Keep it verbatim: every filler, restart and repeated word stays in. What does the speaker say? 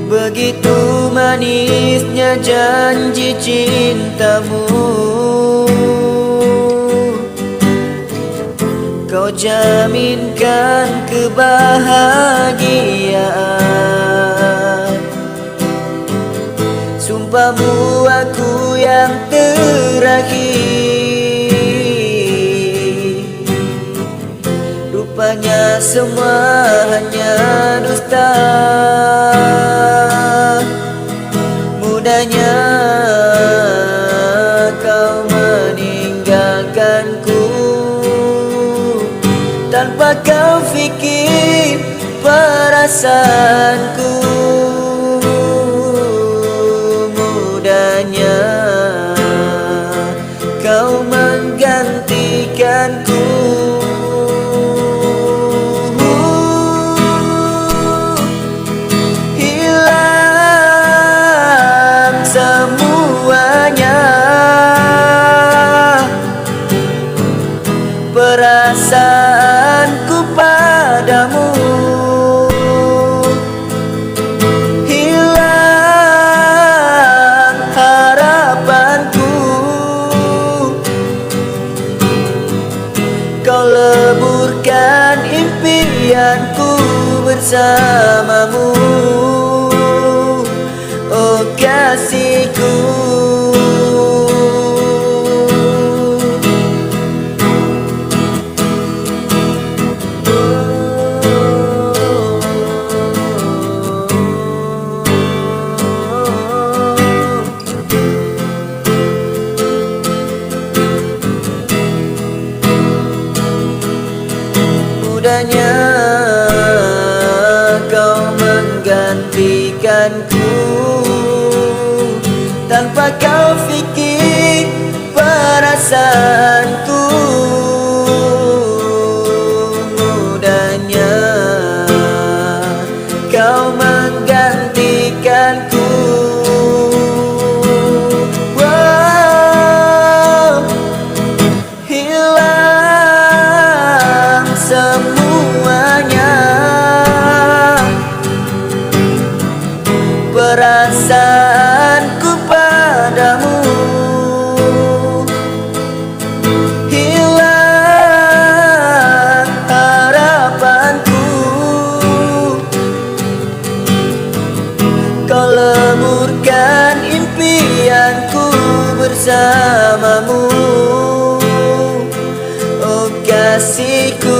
Begitu manisnya janji cintamu, kau jaminkan kebahagiaan. Sumpahmu aku yang terakhir. Rupanya semua hanya dusta. Mudahnya kau meninggalkanku tanpa kau fikir perasaanku. Mudahnya kau menggantikanku. Hilang semuanya, perasaanku padamu. Hilang harapanku, kau leburkan impianku bersamamu, oh kasihku. Mudahnya kau menggantikanku tanpa kau fikir perasaanku. Mudahnya kau menggantikanku. Wow, hilang semuanya, perasaanku padamu. Hilang harapanku, kau leburkan impianku bersamamu, oh kasihku.